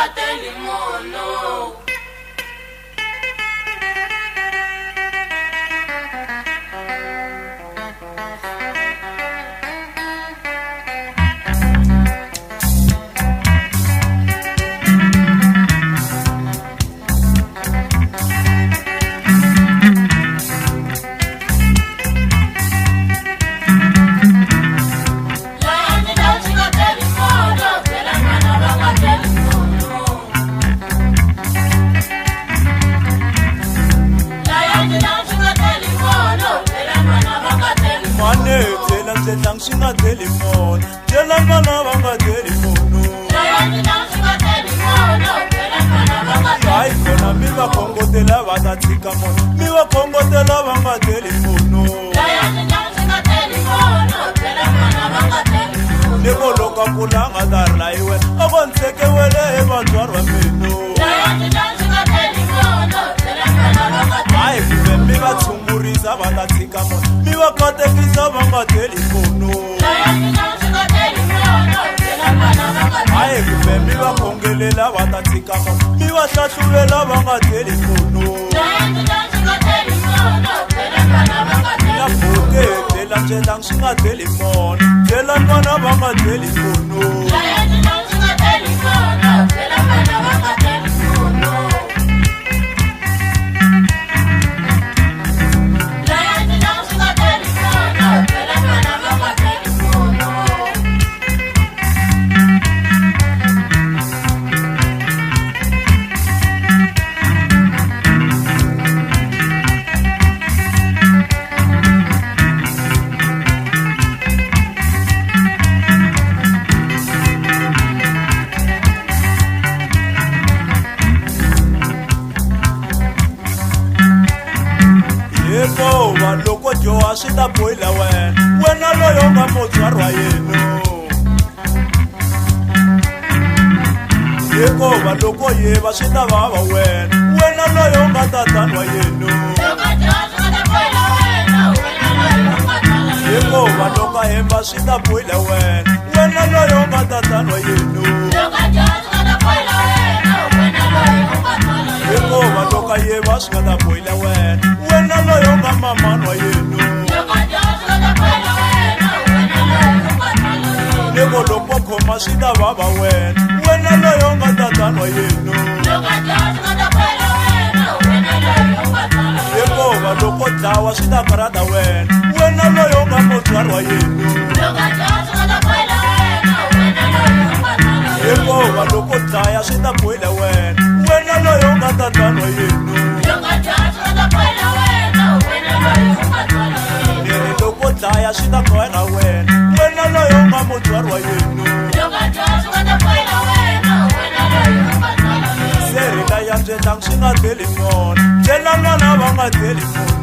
nga teli munhu. Swi nga teli munhu, byela vana va nga teli munhu. Hayi kona mi va khongotela va ta tshika munhu, mi va khongotela va nga teli munhu. Ni ku loko a kula a nga ta rila hi wena, a vo ntshekewele hi vatswari va minu. Hayi kumbe mi va tshungurisa va ta tshika munhu, mi va katekisa va nga teli munhu. Hayi kumbe mi va khongelela va ta tshika munhu, mi va hlahluvela va nga teli munhu. Na buke byela byela swi nga teli munhu, byela vana va nga teli munhu. Hikuva loko dyoha swi ta bohela wena, wena loyi u nga mutswari wa yena. Hikuva loko yiva swi ta vava wena, wena loyi u nga tatana wa yena. Hikuva loko hemba swi ta bohela wena, wena loyi u nga tatana wa yena. Hikuva loko yiva swi nga ta bohela wena, wena loyi u nga mamani wa yena. Ni ku loko khoma swi ta vava wena, wena loyi u nga tatana wa yena. Hikuva loko dlawa swi ta karhata wena, wena loyi u nga mutswari wa yena. Hikuva loko dlaya swi ta bohela wena, wena loyi u nga tatana wa yena. Ni loko dlaya swi ta bohela wena, wena loyi u nga mutswari wa yena. Se ri laya byela swi nga teli munhu, byela vana va nga teli munhu.